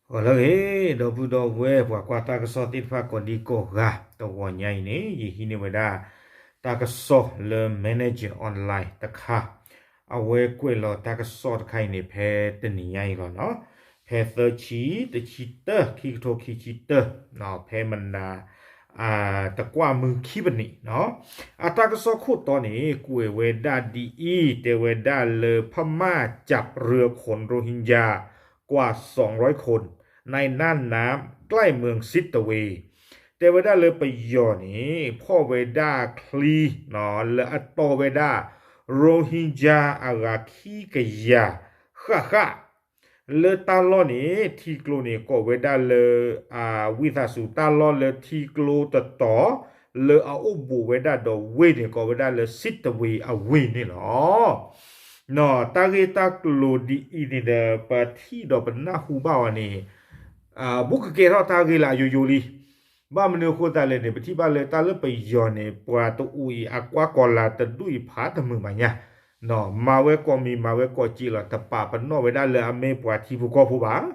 ဂီၤလၢအဂ့ၤ ဒီပုၢ်ဒီဝဲၢ် ပှၤကွၢ်တၢ်ကစီၣ်သ့ၣ်တဖၣ်ကိးဒံကိးဂၤ, တဂီၤညါအံၤန့ၣ် ယဟံးန့ၢ်ဝဲဒၣ် တၢ်ကစီၣ်လၢ Manager Online တခါ, အဝဲကွဲးလီၤတၢ်ကစီၣ်တခါအံၤန့ၣ် ဖဲတနံၤညါအံၤလီၤနီၤ, ဖဲသၢဆံ တဆံတၢ ခံကထိခံဆံတၢ, ဖဲမနၤ တကွၢ်မုၢ်ခံပနံးနီၤ, အတၢ်ကစီၣ်ခိၣ်တီန့ၣ် ကွဲးဝဲဒၣ်ဒ်အံၤ, တဲဝဲဒၣ်လၢ พม่าจับเรือขนโรฮิงญากว่า สองร้อยคน ในน่านน้ำใกล้เมืองสิตเตเว တဲဝဲဒၣ်လၢပယီၤန့ၣ် ဖီၣ်ဝဲဒၣ်ချံ လၢအတီဝဲဒၣ် Rohingya အဂၤခံကယၤဃၣ်ဃၣ်, လၢတၢ်လီၢ်န့ၣ် ထံကျိန့ၣ် ကိးဝဲဒၣ်လၢ ဝံသးစူၤ တၢ်လီၢ်လၢထံကျိတတီၤ လၢအအိၣ်ဘူးဝဲဒၣ်ဒီးဝ့ၢ်န့ၣ် ကိးဝဲဒၣ်လၢ စံးတဝ့ၤအဝ့ၢ်န့ၣ်လီၤ. တၢ်ဂ့ၢ်တၢ်ကျိၤဒ်အံၤန့ၣ်ဒီး ပထံၣ်ဒီးပနၢ်ဟူဘၣ်အီၤန့ၣ် ဘူးကကဲထီၣ်တၢ်ဂ့ၢ်လၢအယိယိလံ. ဘၣ်မနုၤအဃိသတးလဲၣ်န့ၣ် ပထံၣ်ဘၣ်လၢတၢ်လၢပယီၤန့ၣ် ပှၤတအိၣ်အံၤ အကွၢ်ကီၤလၤတဒူၣ်အံၤဖးတမုာ်ဘၣ်ညါ, မၤဝဲကိးမံၤ မၤဝဲကိးစ့လီၤ, တပာ်ပနီၣ်ဝဲဒၣ်လၢအမ့ၢ်ပှၤထံဖိကီၢ်ဖိဘၣ်.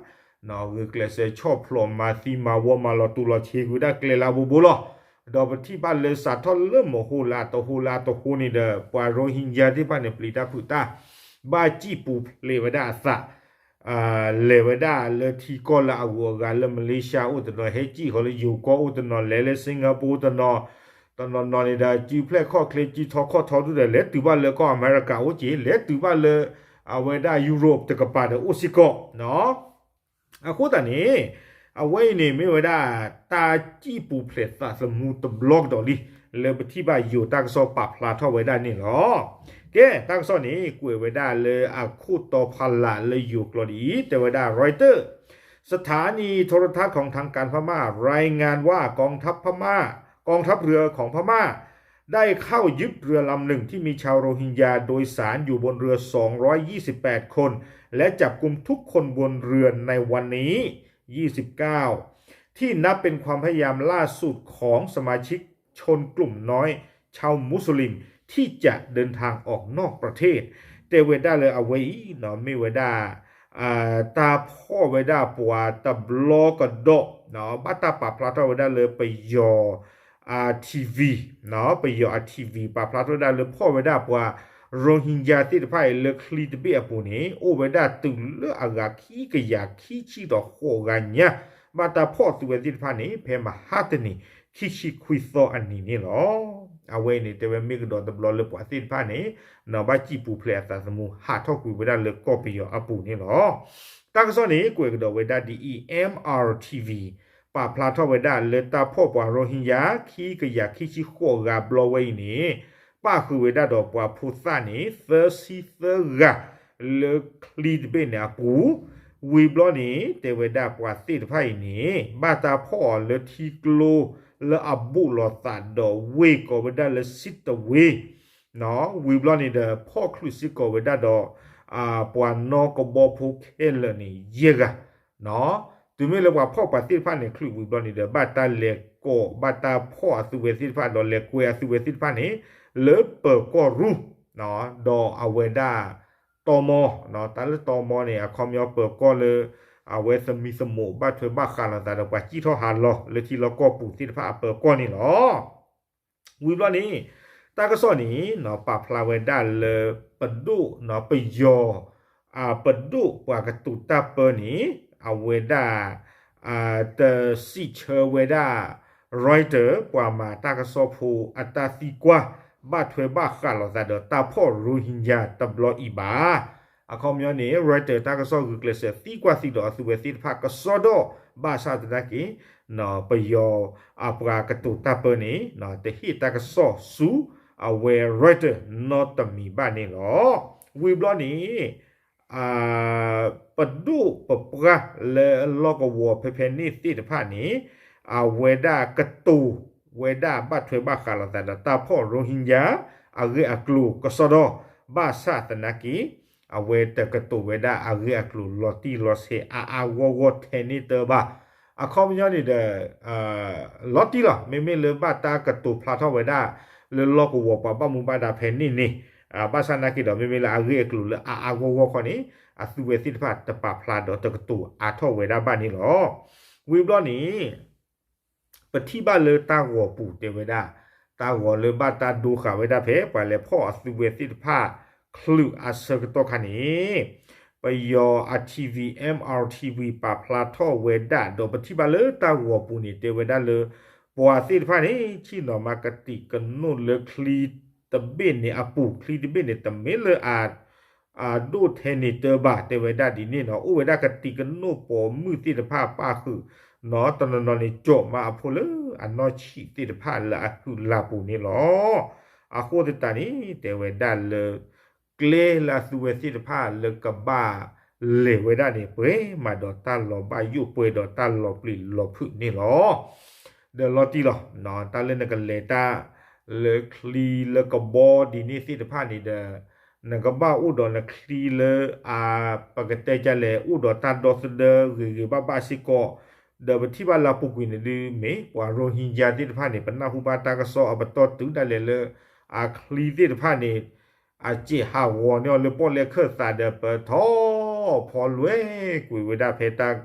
ဂုာ်ကျဲးစၢးဆီၣ်ဖျိးမၤသံမၤဝီမၤလီၤတူာ်လီၤဆ့ကွံာ်ဒၣ်ကျဲလၢအဘိဘိလီၤ. ဒီးပထံၣ်ဘၣ်လၢစးထီၣ်လၢမဟိလၢအတဟိလၢအတဟိန့ၣ်ဒီး ပှၤ Rohingya သ့ၣ်တဖၣ်န့ၣ် ပျံၤတၢ်ဖုးတၢ် ဘၣ်စံၣ်ပူၤဖျဲးဝဲဒၣ်အသး လဲၤဝဲဒၣ်လၢထံကီၢ်လၢအဂုၤအဂၤလၢ Malaysia အိၣ်တနီၤ, ဟဲစံၣ်ဃီၤလၢယိၤကီၢ်အိၣ်တနီၤ, လဲၤလၢ Singapore တနီၤ, တနီၤနီၤန့ၣ်ဒီး စုဖျဲၣ်ခီၣ်ချ့ စုထီခီၣ်ထီဒူၣ်ဒီး လဲၤတုၤဘၣ်လၢကီၢ်အမဲရကၤ အိၣ်က့ၤ, လဲၤတုၤဘၣ်လၢ အဝဲဒၣ် Europe တကပၤဒီးအိၣ်စ့ၢ်ကီးနီၤ. အဃိသတးန့ၣ် အဝဲအံၤန့ၣ်မ့ၢ်ဝဲဒၣ် တၢ်စံၣ်ပူၤဖျဲးသးသမူတဘျီကဒီးလံ လၢပထံၣ်ဘၣ်ယိၤတၢ်ကစီၣ်ပာ်ဖျါထီၣ်ဝဲဒၣ်န့ၣ်လီၤ. ကဲ တၢ်ကစီၣ်န့ၣ် ကွဲးဝဲဒၣ်လၢအခိၣ်တီဖီလာ်လၢယိၤကျိာ်ဒ်အံၤ, တဲဝဲဒၣ် Reuters, สถานีโทรทัศน์ของทางการพม่ารายงานว่ากองทัพพม่ากองทัพเรือของพม่าได้เข้ายึดเรือลำหนึ่งที่มีชาวโรฮิงญาโดยสารอยู่บนเรือ สองร้อยยี่สิบแปด คน และจับกุมทุกคนบนเรือในวันนี้ ยี่สิบเก้า ที่นับเป็นความพยายามล่าสุดของสมาชิกชนกลุ่มน้อยชาวมุสลิมที่จะเดินทางออกนอกประเทศ တဲဝဲဒၣ်လၢအဝဲအံၤနီၤ မ့ၢ်ဝဲဒၣ် တၢ်ဖီၣ်ဝဲဒၣ်ပှၤတဘျီကဒီး ဘၣ်တၢ်ပာ်ဖျါထီၣ်ဝဲဒၣ်လၢပယီၤ TV ပယီၤအ TV ပာ်ဖျါထီၣ်ဝဲဒၣ်လၢဖီၣ်ဝဲဒၣ်ပှၤ Rohingya သ့ၣ်တဖၣ်အံၤလၢချံတဘ့ၣ်အပူၤန့ၣ် အိၣ်ဝဲဒၣ်တုၤလၢအဂၤခံကယၤခံဆံဒီးဃိးဂၤညါ ဘၣ်တၢ်ဖီၣ်သုဝဲသ့ၣ်တဖၣ်န့ၣ် ဖဲမဟါတနံၤ ခံဆံခွံသီအနံၤန့ၣ်လီၤ. အဝဲအံၤန့ၣ် တဲဝဲမ့ၢ်ကဒီးတဘျီလၢပှၤသ့ၣ်တဖၣ်န့ၣ် ဘၣ်စံၣ်ပူၤဖျဲးအသးသမူ ဟးထီၣ်ကွံာ်ဝဲဒၣ်လၢကီၢ်ပယီၤအပူၤန့ၣ်လီၤ. တၢ်ကစီၣ်န့ၣ် ကွဲးကဒီးဝဲဒၣ်ဒ်အံၤ M R T V ပာ်ဖျါထီၣ်ဝဲဒၣ်လၢတၢ်ဖီၣ်ပှၤ Rohingya ခံကယၤခံဆံဃိးဂၤဘျီဝဲအံၤန့ၣ် ပၣ်ဃုာ်ဝဲဒၣ်ဒီးပှၤဖိသၣ်န့ၣ် သၢဆံသၢဂၤ လၢချံတဘ့ၣ်န့ၣ်အပူၤ, ဝံၤဘျီန့ၣ် တဲဝဲဒၣ်ပှၤသ့ၣ်တဖၣ်အံၤန့ၣ် ဘၣ်တၢ်ဖီၣ်အီၤလၢထံကျိ လၢအဘူးလိာ်သးဒီးဝ့ၢ်ကိးဝဲဒၣ်လၢ စံးတဝ့ၤ ဝံၤဘျီန့ၣ်ဒီး ဖီၣ်ချုးစ့ၢ်ကီးဝဲဒၣ်ဒီး ပှၤနီၣ်ကဘီဖိခဲလၢာ်န့ၣ် ယဲၢ်ဂၤ တုၤမ့ၢ်လၢပှၤဖီၣ်ပှၤသ့ၣ်တဖၣ်န့ၣ် ချုးဝံၤဘျီန့ၣ်ဒီး ဘၣ်တၢ်လဲၤကိး ဘၣ်တၢ်ဖီၣ်အသုဝဲသ့ၣ်တဖၣ် ဒီးလဲၤကွဲးအသုဝဲသ့ၣ်တဖၣ်န့ၣ် လၢပၢၤကီၢ်ရူၢ် ဒီးအဝဲဒၣ် တီမီ တၢ်လၢတီမီန့ၣ် အခီပညီပၢၤကီၢ်လၢ အဝဲသမံသမိးဘၣ်ထွဲဘၣ်ဃးလိာ်သးဒီးပှၤစံၣ်ထီၣ်ဟးလီၤ လၢထံလီၢ်ကီၢ်ပူၤသ့ၣ်တဖၣ်အပၢၤကီၢ်န့ၣ်လီၤ. ဝံၤဘျီန့ၣ် တၢ်ကစီၣ်န့ၣ် ပာ်ဖျါဝဲဒၣ်လၢ ပဒိၣ် ပယီၤ ပဒိၣ်ပှၤကတိၤတၢ်ပၢန့ၣ် အဝဲဒၣ် တစံးဆၢဝဲဒၣ် Reuters ပှၤမၤတၢ်ကစီၣ်ဖိအတၢ်သံကွၢ် ဘၣ်ထွဲဘၣ်ဃးလိာ်သးဒီးတၢ်ဖီၣ် Rohingya တဘျီအံၤဘၣ်. အခီပညီန့ၣ် Reuters တၢ်ကစီၣ်ဂုာ်ကျဲးစၢးသံကွၢ်သုဒီးအသုဝဲသ့ၣ်တဖၣ်ကစီဒီ ဘၣ်ဆၣ်သနာ်က့ ပယီၤအပှၤကတိၤတၢ်ပၢန့ၣ် တဟ့ၣ်တၢ်ကစီၣ်ဆူ အဝဲ Reuters နီတမံၤဘၣ်န့ၣ်လီၤ. ဝံၤဘျီန့ၣ် ပဒိၣ်ပပှၢ်လၢလီၢ်ကဝီၤဖဲဖဲန့ၣ်သ့ၣ်တဖၣ်န့ၣ် အဝဲဒၣ်ကတိၤဝဲဒၣ်ဘၣ်ထွဲဘၣ်ဃးလိာ်သးဒီးတၢ်ဖီၣ် Rohingya အဂ့ၢ်အကျိၤကစီဒီ ဘၣ်ဆၣ်သနာ်က့ အဝဲတကတိၤဝဲဒၣ်အဂ့ၢ်အကျိၤလီၤတံၢ်လီၤဆဲးအါအါဂီၢ်ဂီၢ်ထဲန့ၣ်တဘၣ်. အခီပညီန့ၣ်ဒီး လီၤတံၢ်လီၤ မ့မ့ၢ်လၢဘၣ်တၢ်ကတိၤဖျါထီၣ်ဝဲဒၣ် လၢလီၢ်ကဝီၤပှၤဘၣ်မူဘၣ်ဒါဖဲန့ၣ်န့ၣ် ဘၣ်ဆၣ်နာ်က့ဒီး မ့မ့ၢ်လၢအဂ့ၢ်အကျိၤလၢအအါဂီၢ်ဂီၢ်ခီန့ၣ် အသုဝဲသ့ၣ်တဖၣ်တပာ်ဖျါဒီးတကတိၤအါထီၣ်ဝဲဒၣ်ဘၣ်န့ၣ်လီၤ. ဝံၤဘျီန့ၣ် ပထံၣ်ဘၣ်လၢတၢ်ဂီၤပူၤတဲဝဲဒၣ်, တၢ်ဂီၤလၢဘၣ်တၢ်ဒိဃာ်ဝဲဒၣ်ဖဲပှၤလဲၤဖီၣ်အသုဝဲသ့ၣ်တဖၣ် ချုးအဆၢကတီၢ်ခါန့ၣ် ပယီၤအ TV MRTV ပာ်ဖျါထီၣ်ဝဲဒၣ် ဒီးပထံၣ်ဘၣ်လၢတၢ်ဂီၤပူၤန့ၣ် တဲဝဲဒၣ်လၢ ပှၤသ့ၣ်တဖၣ်န့ၣ် ဆ့ၣ်နီၤမးကတံာ်ကနိၣ်လၢချံတဘ့ၣ်န့ၣ်အပူၤ, ချံတဘ့ၣ်န့ၣ် တမ့ၢ်လၢအ အဒိၣ်ထဲန့ၣ်တၢ်ဘၣ် တဲဝဲဒၣ်ဒ်န့ၣ်နီၤ, အိၣ်ဝဲဒၣ်ကတံာ်ကနိၣ်ပိာ်မုၣ်သ့ၣ်တဖၣ်ပၣ်ဃုာ်နီၤ, တနီၤနီၤန့ၣ် ကၠီးမးအဖိလၢအနီၢ်ဆံးသ့ၣ်တဖၣ်လၢအဟုးလၢ်ပူၤန့ၣ်လီၤ. အဃိသတးန့ၣ် တဲဝဲဒၣ်လၢ ကျဲလၢအသုဝဲသ့ၣ်တဖၣ်လၢကဘၣ်လဲၤဝဲဒၣ်န့ၣ် ပှဲၤမးဒီးတၢ်လီၤဘၣ်ယိၣ် ပှဲၤဒီးတၢ်လီၤပျံၤလီၤဖုးန့ၣ်လီၤ. ဒီးလီၤတံၢ်လီၤ, တၢ်လၢနကလဲၤတၢ် လၢချံလၢကဘီဒ်န့ၣ်သ့ၣ်တဖၣ်န့ၣ်ဒီး နကဘၣ်အိၣ်ဒီးနချံလၢ အ ပကတဲကလဲၣ် အိၣ်ဒီးတၢ်ဒီသဒၢဂ့ၤဂ့ၤဘၣ်ဘၣ်စ့ၢ်ကီး, ဒီးပထံၣ်ဘၣ်လၢအပူၤကွံာ်န့ၣ်ဒုးမ့ၢ် ပှၤရိဟ့ကၠါသ့ၣ်တဖၣ်န့ၣ် ပနၢ်ဟူဘၣ်တၢ်ကစီၣ်အပတီၢ်တုၤဒၣ်လဲာ်လၢ အချံသ့ၣ်တဖၣ်န့ၣ် အစဲးဟးဂီၤန့ၢ်အီၤလၢပီၣ်လဲၣ်ခၢၣ်သးဒီး ပထီၣ်ဖီလွဲကွံာ်ဝဲဒၣ်ဖဲတၢ်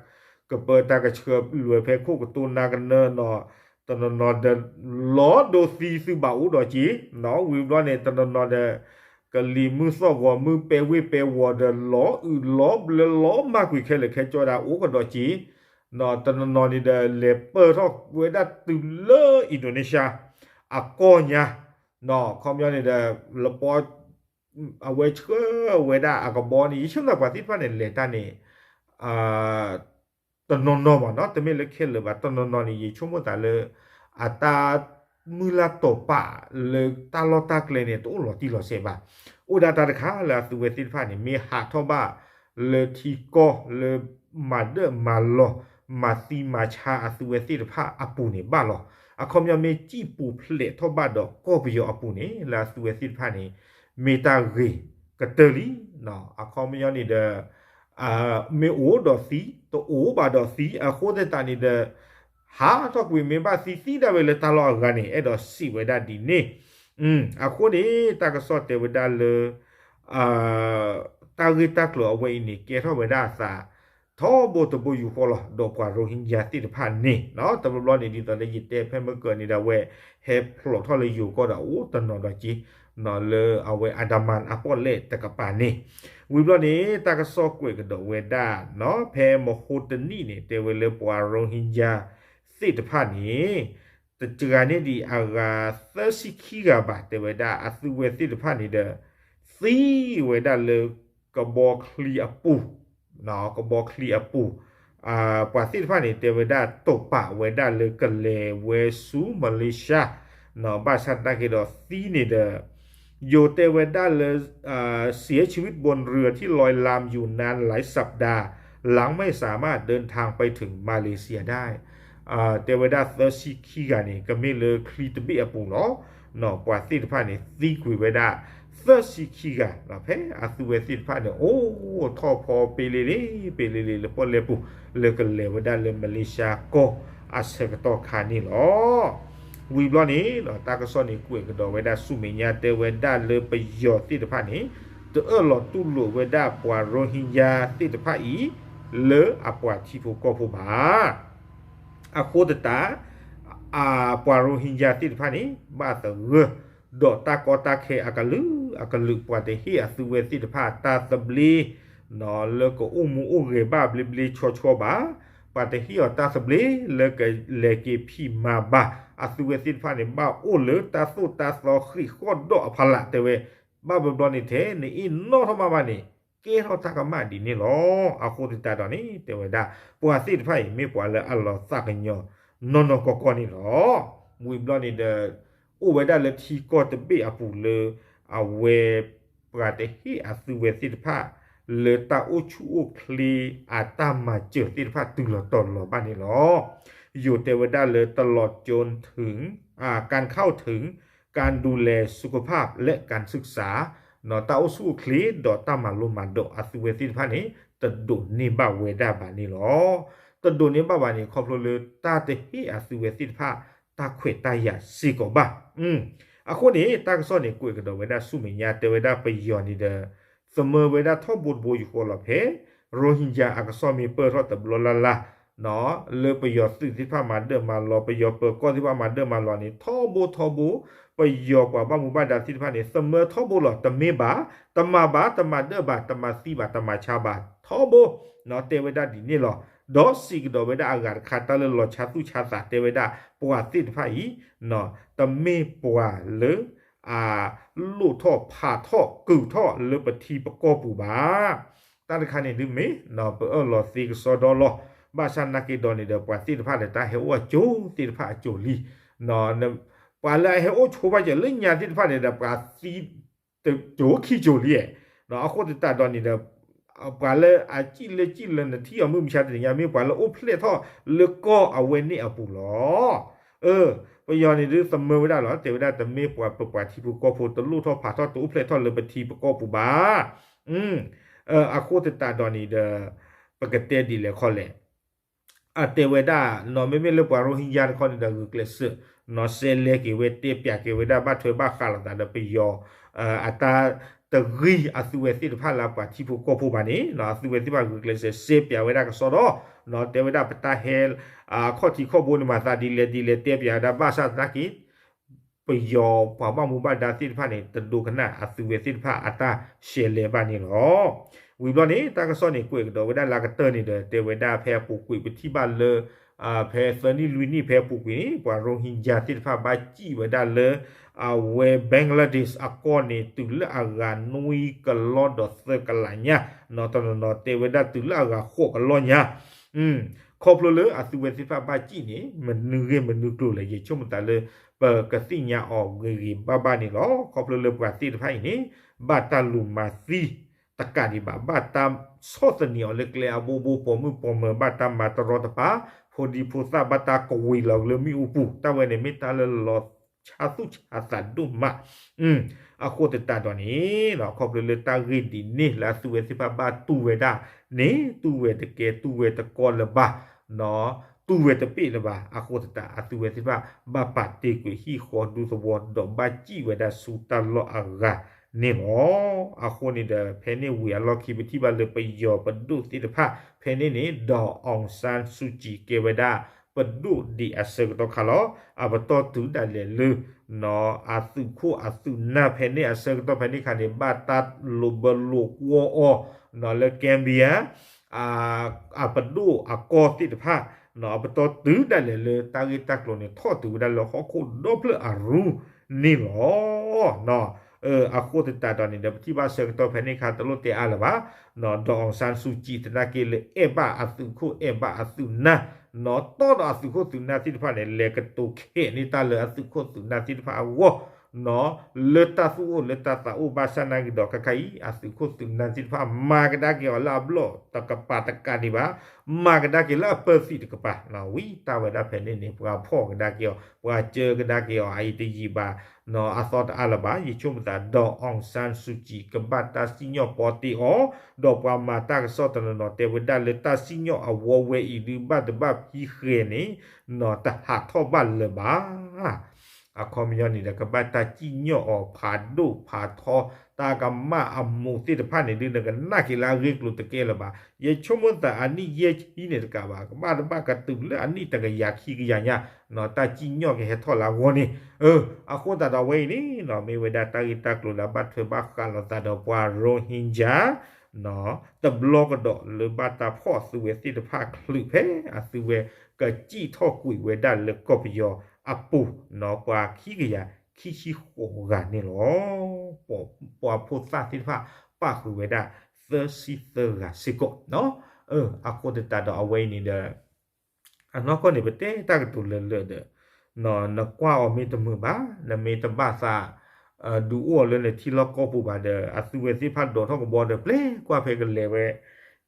ကပၢတၢ်ကဆှၢလွဲဖဲခိၣ်ကတိၤနၤကနၢနီၤ, တနီၤနီၤဒီး လီၤဒိသံသုဘၣ်အိၣ်ဒီးက့ၤနီၤ, ဝံၤဘျီန့ၣ်တနီၤနီၤဒီး ကလံၤမုၢ်သီၣ်ဂီၤမုၢ်ပဲဝ့ၢ်ပဲဝီၤဒီး လီၤအုးလီၤဘျၢလီၤမၢ်ကွံာ်ခဲလၢာ်ခဲဆ့ဒီးအိၣ်ကဒီးက့ၤ တနီၤနီၤန့ၣ်ဒီး လဲၤပၢၢ်ထီၣ်ဝဲဒၣ်တုၤလၢ Indonesia အကီၢ်ညါ, ခီပညီန့ၣ်ဒီး လပီ အဝဲဆှၢဝဲဒၣ်အကဘီန့ၣ် ယဆၢမုၢ်လၢ်ပှၤသ့ၣ်တဖၣ်န့ၣ် လဲၤတၢ်န့ၣ် တနီၤနီၤဘၣ်နီၤ, တမ့ၢ်လၢခဲလၢာ်ဘၣ်, တနီၤနီၤန့ၣ် ယဆိကမိၣ်သးလၢ အတၢ်မုၢ်လၢ်တီၤပာ်လၢတၢ်လီၢ်တၢ်ကျဲန့ၣ် တအိၣ်လီၤတံၢ်လီၤဆဲးဘၣ်. အိၣ်ဒၣ်တၢ်တခါလၢအသုဝဲသ့ၣ်တဖၣ်န့ၣ် မ့ၢ်ဟးထီၣ်ဘၣ်လၢထံကီၢ်လၢ မၤဒၢၣ်မၤလီၤ မၤသံမၤဆါအသုဝဲသ့ၣ်တဖၣ်အပူၤန့ၣ်ဘၣ်လီၤ. အခီပညီမ့ၢ်စံၣ်ပူၤဖျဲးထီၣ်ဘၣ်ဒီးကီၢ်ပယီၤအပူၤန့ၣ် လၢအသုဝဲသ့ၣ်တဖၣ်န့ၣ် မ့ၢ်တၢ်ဂ့ၤကတၢၢ်လံ. အခီပညီန့ၣ်ဒီး မ့ၢ်အိၣ်ဒီးသံ တအိၣ်ဘၣ်ဒီးသံ အဃိသတးန့ၣ်ဒီး ဟးထီၣ်ကွံာ်မ့ၢ်ဘၣ်သံသံဒၣ်ဝဲလၢတၢ်လီၢ်အဂၤန့ၣ် အဲၣ်ဒိးစံးဝဲဒၣ်ဒ်န့ၣ်. အဃိန့ၣ် တၢ်ကစီၣ်တဲဝဲဒၣ်လၢ တၢ်ဂ့ၢ်တၢ်ကျိၤအဝဲအံၤန့ၣ် ကဲထီၣ်ဝဲဒၣ်အသး ထီဘိတဘိယူၢ်ဃီလီၤ. ဒီးပှၤရိဟ့ကၠါသ့ၣ်တဖၣ်န့ၣ် တဘျီဘျီန့ၣ် ဒ်သိးလၢယတဲဖဲမုၢ်ကၢၤန့ၣ်ဒီး အဝဲဟဲဖျိးထီၣ်လၢယိၤကီၢ်ဒီးအိၣ်တနီၤဒီးက့ၤ လၢအဝဲအဒမၢၣ်အပီၣ်လဲၣ်တကပၤန့ၣ်. ဝံၤဘျီန့ၣ် တၢ်ကစီၣ်ကွဲးကဒီးဝဲဒၣ် ဖဲမဟိတနံၣ်န့ၣ် တဲဝဲလၢပှၤရိဟ့ကၠါသ့ၣ်တဖၣ်န့ၣ် တစှၤန့ၢ်ဒံးအဂၤသၢဆံခံဂၤဘၣ် တဲဝဲဒၣ် အသုဝဲသ့ၣ်တဖၣ်န့ၣ်ဒီး သံဝဲဒၣ်လၢကဘီချံအပူၤ ကဘီချံအပူၤ ပှၤသ့ၣ်တဖၣ်န့ၣ် တဲဝဲဒၣ်တိာ်ပာ်ဝဲဒၣ်လၢကလဲၤဝဲဆူ Malaysia ဘၣ်ဆၣ်သနာ်က့ဒီးသံန့ၣ်ဒီး ယိၤတဲဝဲဒၣ်လၢ เสียชีวิตบนเรือที่ลอยลำอยู่นานหลายสัปดาห์ หลังไม่สามารถเดินทางไปถึงมาเลเซียได้ တဲဝဲဒၣ်သၢဆံခံဂၤန့ၣ် ကမ့ၢ်လၢချံတဘ့ၣ်အပူၤလီၤ. ပှၤသ့ၣ်တဖၣ်န့ၣ် သံကွံာ်ဝဲဒၣ် သၢဆံခံဂၤ ဖဲအသုဝဲသ့ၣ်တဖၣ်န့ၣ် အိၣ်ထီၣ်ဖီပ့လ့လ့ ပ့လ့လ့လၢပီၣ်လဲၣ်ပူၤ လၢကလဲၤဝဲဒၣ်လၢ Malaysia ကီၢ်အဆၢကတီၢ်ခါန့ၣ်လီၤ. ဝံၤဘျီန့ၣ် တၢ်ကစီၣ်န့ၣ်ကွဲးကဒီးဝဲဒၣ်ဆူမဲာ်ညါ တဲဝဲဒၣ်လၢပယီၤသ့ၣ်တဖၣ်န့ၣ် တအၢၣ်လီၤတူၢ်လိာ်ဝဲဒၣ်ပှၤရိဟ့ကၠါသ့ၣ်တဖၣ်အံၤ လၢအပှၤထံဖိကီၢ်ဖိဘၣ်. အဃိသတး အပှၤရိဟ့ကၠါသ့ၣ်တဖၣ်န့ၣ် ဘၣ်သဂၢၢ် ဒီးတၢ်ကီတၢ်ခဲအကလုာ်အကလုာ် ပှၤတဟ့ၣ်အသုဝဲသ့ၣ်တဖၣ်တၢ်သဘျ့ လၢကအိၣ်မူအိၣ်ဂဲၤဘၣ်ဘျ့ဘျ့ဆှီဆှီဘၣ်. ပှၤတဟ့ၣ်အီၤတၢ်သဘျ့လၢကလဲၤက့ၤဖံးမၤဘၣ်. အသုဝဲသ့ၣ်တဖၣ်န့ၣ် ဘၣ်အိၣ်လၢတၢ်သိၣ်တၢ်သီဃံးဃီၣ်ဒီးအဖီလာ် တဲဝဲ ဘၣ်ဘျီဘျီန့ၣ်ထဲ နအ့ၣ်နီၣ်ထီၣ်မးမးန့ၣ် ကဲထီၣ်တၢ်ကမၣ်ဒ်န့ၣ်လီၤ. အဃိသတးဒီးန့ၣ် တဲဝဲဒၣ် ပှၤသ့ၣ်တဖၣ်အံၤ မ့ၢ်ပှၤလၢအလီၤသးကညီၤနီၢ်နီၢ်ကီၢ်ကီၢ်န့ၣ်လီၤ. ဝံၤဘျီန့ၣ်ဒီး အိၣ်ဝဲဒၣ်လၢထံကီၢ်တဘ့ၣ်အပူၤလၢ အဝဲ ပှၤတဟ့ၣ်အသုဝဲသ့ၣ်တဖၣ် လၢတၢ်အိၣ်ဆူၣ်အိၣ်ချ့အတၢ်မၤစၢၤသ့ၣ်တဖၣ်တုၤလီၤတီၤလီၤဘၣ်န့ၣ်လီၤ. ယိၤတဲဝဲဒၣ်လၢ ตลอดจนถึง อ่า การเข้าถึง การดูแลสุขภาพ และการศึกษา တၢ်အိၣ်ဆူၣ်အိၣ်ချ့ဒီးတၢ်မၤလိမၤဒိးအသုဝဲသ့ၣ်တဖၣ်န့ၣ် တဒိးန့ၢ်ဘၣ်ဝဲဒၣ်ဘၣ်န့ၣ်လီၤ. တဒိးန့ၢ်ဘၣ်ဘၣ်န့ၣ် ခီဖျိလၢတၢ်တဟ့ၣ်အသုဝဲသ့ၣ်တဖၣ် တၢ်ခွဲးတၢ်ယာ်စ့ၢ်ကီးဘၣ်. အဃိန့ၣ် တၢ်ကစီၣ်န့ၣ် ကွဲးကဒီးဝဲဒၣ်ဆူမဲာ်ညါ တဲဝဲဒၣ်ပယီၤန့ၣ်ဒီး သမၢဝဲဒၣ်ထီဘိတဘိယူၢ်ဃီလီၤဖဲ Rohingya အကစီၣ်မ့ၢ်ပၢၢ်ထီၣ်တဘျီလၢ်လၢ် လၢပယီၤသုးသ့ၣ်တဖၣ်မၤဒၢၣ်မၤလီၤ ပယီၤပၢၤကီၢ်သ့ၣ်တဖၣ်မၤဒၢၣ်မၤလီၤန့ၣ် ထီဘိထီဘိ ပယီၤပှၤဘၣ်မူဘၣ်ဒါသ့ၣ်တဖၣ်န့ၣ် သမၢထီဘိလီၤ တမ့ၢ်ဘၣ် တမၤဘၣ် တမၤဒၢၣ်ဘၣ် တမၤသံဘၣ် တမၤဆါဘၣ် ထီဘိ တဲဝဲဒၣ်ဒ်န့ၣ်လီၤ. ဒီးစံးကဒီးဝဲဒၣ်အဂၤတခါ တၢ်လၢလီၤဆါသူၣ်ဆါသးတဲဝဲဒၣ် ပှၤသ့ၣ်တဖၣ်အံၤ တမ့ၢ်ပှၤလၢ အလိၣ်ထီၣ်ဖးထီၣ်ကုာ်ထီၣ်လၢပထံပကီၢ်ပူၤဘၣ်. တၢ်တခါန့ၣ်ဒုးမ့ၢ် ပအၢၣ်လီၤသ့ကစီဒီလီၤ. ဘၣ်ဆၣ်နာ်က့ဒီးန့ၣ်ဒီး ပှၤသ့ၣ်တဖၣ်ဒီး တၢ်ဟဲအိၣ်အကၠိသ့ၣ်တဖၣ်အကၠိလံ. ပှၤလၢအဟဲအိၣ်ဆိဘၣ်ကၠိလၢညါသ့ၣ်တဖၣ်န့ၣ်ဒီး ပှၤသံ တကၠိခံကၠိလံ. အဃိသတးဒီးန့ၣ်ဒီး ပှၤလၢအစံၣ်လၢစံၣ်လၢနထံၣ်အီၤမုၢ်မဆါတနံၤညါ မ့ၢ်ပှၤလၢအိၣ်ဖျဲၣ်ထီၣ်လၢကီၢ်အဝဲန့ၣ်အပူၤလီၤ. ပယီၤန့ၣ်ဒုးသမၢဝဲဒၣ်လီၤ တဲဝဲဒၣ်တမ့ၢ်ပှၤပပှၤထံဖိကီၢ်ဖိ တလိၣ်ထီၣ်ဖးထီၣ်တအိၣ်ဖျဲၣ်ထီၣ်လၢပထံပကီၢ်ပူၤဘၣ်. အဃိသတးဒီးန့ၣ်ဒီး ပကတဲဒ်လဲၣ်ခီလဲၣ် အတဲဝဲဒၣ် နီၢ်မ့မ့ၢ်လၢပှၤရိဟ့ယါတခီန့ၣ်ဒီး ဂုာ်ကျဲးစၢး နီၢ်စဲလဲက့ၤဝဲ တဲပၠးက့ၤဝဲဒၣ် ဘၣ်ထွဲဘၣ်ဃးလိာ်သးဒီးပယီၤ အတၢ်တဂ့ၢ်အသုဝဲသ့ၣ်တဖၣ်လၢအပှၤထံဖိကီၢ်ဖိဘၣ်န့ၣ် အသုဝဲသ့ၣ်တဖၣ်ဂုာ်ကျဲးစၢး စဲပၠးဝဲဒၣ်ကစီဒီ နီၢ်တဲဝဲဒၣ်ပတၢ်ဟဲ အခီၣ်ထံးခီၣ်ဘိန့ၣ်မၤသးဒ်လဲၣ်ဒ်လဲၣ် တဲပၠးဝဲဒၣ် ဘၣ်ဆၣ်သနာ်က့ ပယီၤပှၤဘၣ်မူဘၣ်ဒါသ့ၣ်တဖၣ်န့ၣ် တဒိကနၣ်အသုဝဲသ့ၣ်တဖၣ်အတၢ်ရှဲလဲဘၣ်န့ၣ်လီၤ. ဝံၤဘျီန့ၣ် တၢ်ကစီၣ်န့ၣ် ကွဲးကဒီးဝဲဒၣ်လၢအကတၢၢ်န့ၣ်ဒီး တဲဝဲဒၣ်ဖဲအပူၤကွံာ် ပထံၣ်ဘၣ်လၢ ဖဲသၢနံၣ်လွံၢ်နံၣ်ဖဲအပူၤကွံာ်န့ၣ် ပှၤရိဟ့ယါသ့ၣ်တဖၣ်ဘၣ်စံၣ်ဝဲဒၣ်လၢ အဝဲ Bangladesh အကီၢ်န့ၣ် တုၤလၢအဂၤနွံကလီဒီးသၢကလးညါ နီၢ်တနီၤနီၤတဲဝဲဒၣ်တုၤလၢအဂၤဃိးကလီညါ ခီဖျိလၢအသုဝဲသ့ၣ်တဖၣ်ဘၣ်စံၣ်န့ၣ် မနုၤဂ့ၢ်မနုၤကျိၤလဲၣ် ယဆိကမိၣ်သးလၢ ပကသ့ၣ်ညါအီၤဂ့ၤဂ့ၤဘၣ်ဘၣ်န့ၣ်လီၤ. ခီဖျိလၢပှၤသ့ၣ်တဖၣ်အံၤန့ၣ် ဘၣ်တၢ်လူၤမၤသံတကးဒံးဘၣ် ဘၣ်တၢ်ဆီၣ်သနံးအီၤလၢကျဲအဘိဘိ ပိာ်မုၣ်ပိာ်မၢၤ ဘၣ်တၢ်မၤတရီတပါ ဖိဒံဖိသၣ် ဘၣ်တၢ်ကဝံၤလီၤလၢမ့ၣ်အူပူၤ တၢ်ဝဲန့ၣ်မ့ၢ်တၢ်လၢလီၤဆါသူၣ်ဆါသးဒိၣ်မး အဃိသတးဒီးန့ၣ် ခီဖျိလၢတၢ်ဂ့ၢ်ဒ်န့ၣ်လၢအသုဝဲသ့ၣ်တဖၣ်ဘၣ်တူၢ်ဝဲဒၣ်န့ၣ် တူၢ်ဝဲတကဲ တူၢ်ဝဲတကီလၢၤဘၣ် တူၢ်ဝဲတပ့ၢ်လၢၤဘၣ် အဃိသတးအသုဝဲသ့ၣ်တဖၣ် ဘၣ်ပာ်တ့ၢ်ကွံာ်ဟံၣ်ဃီဒူသဝီ ဒီးဘၣ်စံၣ်ဝဲဒၣ်ဆူတၢ်လီၢ်အဂၤန့ၣ်လီၤ. အဃိန့ၣ်ဒီး ဖဲန့ၣ်ဝံၤအလီၢ်ခံ ပထံၣ်ဘၣ်လၢပယီၤပဒိၣ်သ့ၣ်တဖၣ် ဖဲန့ၣ်န့ၣ် ဒီး အောင်ဆန်းစုကြည် ကဲဝဲဒၣ် ပဒိၣ်ဒံးအဆၢကတီၢ်ခါလီၤ. အပတီၢ်တုၤဒၣ်လဲာ်လၢ အသုးခိၣ်အသုးနၢ်ဖဲန့ၣ်အဆၢကတီၢ်ဖဲန့ၣ်ခါန့ၣ် ဘၣ်တၢ်လိာ်ဘၢလိာ်ကွီအီၤ လၢ Gambia အပဒိၣ်အကီၢ်သ့ၣ်တဖၣ် အပတီၢ်တုၤဒၣ်လဲာ်လၢတၢ်ဂ့ၢ်တၢ်ကျိၤန့ၣ် ထီၣ်တုၤဝဲဒၣ်လၢဟီၣ်ခိၣ်ဒီဖျၢၣ်အရူန့ၣ်လီၤ. အဃိသတးဒီးန့ၣ်ဒီး ပထံၣ်ဘၣ်ဆၢကတီၢ်ဖဲန့ၣ်ခါ တလိၣ်တဲအါလၢၤဘၣ် ဒီး အောင်ဆန်းစုကြည် သနာ်က့လၢအဲၣ်ဘၣ်အသုးခိၣ် အဲၣ်ဘၣ်အသုးနၢ် နီၢ်တီဒီးအသုးခိၣ်သုးနၢ်သ့ၣ်တဖၣ်န့ၣ် လဲၤကတိၤခဲးန့ၢ်တၢ်လၢအသုးခိၣ်သုးနၢ်သ့ၣ်တဖၣ်အဂီၢ် လၢတၢ်သူၣ်အိၣ်လၢတၢ်သးအိၣ် ဘၣ်ဆၣ်နာ်က့ဒီး ခဲခါအံၤ အသုးခိၣ်သုးနၢ်သ့ၣ်တဖၣ် မၤကဒါက့ၤအီၤလၢအဘျီၣ်တကပၤတကးဒံးဘၣ် မၤကဒါက့ၤလၢအပၢၤသံးတကပၤ ဝံၤတၢ်ဝဲဒၣ်ဖဲန့ၣ်န့ၣ် ပှၤဖီၣ်ကဒါက့ၤအီၤ ပှၤစၢကဒါက့ၤအီၤ အအံၤတယံာ်ဘၣ် အသီတအါလၢၤဘၣ် ယဆိကမိၣ်သး ဒီး အောင်ဆန်းစုကြည် ကဘၣ်တၢ်စံၣ်ညီၣ်ပီတ့အီၤ ဒီးပှၤမၤတၢ်ကစီၣ်တနီၤနီၤတဲဝဲဒၣ်လၢတၢ်စံၣ်ညီၣ်အဝီဝဲအံၤဒုး ဘၣ်တဘၣ်ဖံဃဲၤန့ၣ် နီၢ်တဟးထီၣ်ဘၣ်လၢၤဘၣ် အခီပညီန့ၣ်ဒီး ကဘၣ်တၢ်စံၣ်ညီၣ်အီၤဖးဒိၣ်ဖးထီ တၢ်ကမၣ်အမူးသ့ၣ်တဖၣ်န့ၣ်ဒုး နကနၣ်က့ၤလၢအဂ့ၢ်ကျိၤတကဲလၢၤဘၣ်. ယဆိကမိၣ်သးအနံၣ်ယဲၢ်ဆံန့ၣ်တကးဘၣ် ကဘၣ်တဘၣ်ကတုၤလၢအနံၣ်တကယၤခံကယၤညါ တၢ်စံၣ်ညီၣ်ကဟဲထီၣ်လၢအဂီၢ်န့ၣ် အဃိသတးဒီးအဝဲအံၤန့ၣ် မ့ၢ်ဝဲဒၣ်တၢ်ဂ့ၢ်တၢ်ကျိၤလၢအဘၣ်ထွဲဘၣ်ဃးလိာ်သးဒီးပှၤရိဟ့ယါ တဘျီကဒီးလၢဘၣ်တၢ်ဖီၣ်အသုဝဲသ့ၣ်တဖၣ်ချုးဖဲ အသုဝဲကစံၣ်ထီၣ်ကွံာ်ဝဲဒၣ်လၢကီၢ်ပယီၤအပူၤ ပှၤခံကယၤခံဆံဃိးဂၤန့ၣ်လီၤ. ပှၤဖိသၣ်သ့ၣ်တဖၣ် ပာ်ဃုာ်ဝဲဒၣ်သၢဆံသၢဂၤစ့ၢ်ကီး အဃိသတးဒီးအဝဲအံၤန့ၣ်ဒီး အနီၢ်ကီၢ်န့ၣ် ပတဲတၢ်ကတိၤလၢလၢဒီး နကွၢ်အီၤမ့ၢ်တမုာ်ဘၣ် နမ့ၢ်တဘၣ်သး ဒုးအိၣ်အီၤလၢနထံလီၢ်ကီၢ်ပူၤဘၣ်ဒီး အသုဝဲသ့ၣ်တဖၣ်ဒိးထီၣ်ကဘီဒီး ပျဲကွၢ်ဖဲကလဲၤဝဲ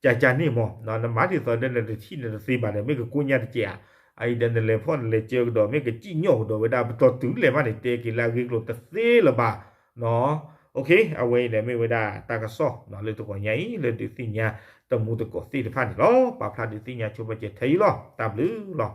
ကကန့ၣ်မး နမၤဒ်သိးဒီးနတထံၣ်နတသ့ဘၣ်ဒီး မ့ၢ်ကကိညၢ်တကဲးဧါ. အအံၤဒီးနလဲၤဖီၣ်နလဲၤစၢကဒီး မ့ၢ်ကစံၣ်ညီၣ်ကဒီးဝဲဒၣ် ပတီၢ်တုၤလဲၣ်မးန့ၣ် တဲက့ၤလၢအဂ့ၢ်ကျိၤတသ့လၢၤဘၣ် အဝဲအံၤဒီးမ့ၢ်ဝဲဒၣ်တၢ်ကစီၣ် လၢတဂီၤညါအံၤ လၢဒုးသ့ၣ်ညါတမူသကိးသ့ၣ်တဖၣ်န့ၣ်လီၤ. ပာ်ဖျါဒုးသ့ၣ်ညါဆိပာ်စၢၤထဲအံၤလီၤ. တၢ်ဘျုးလီၤ.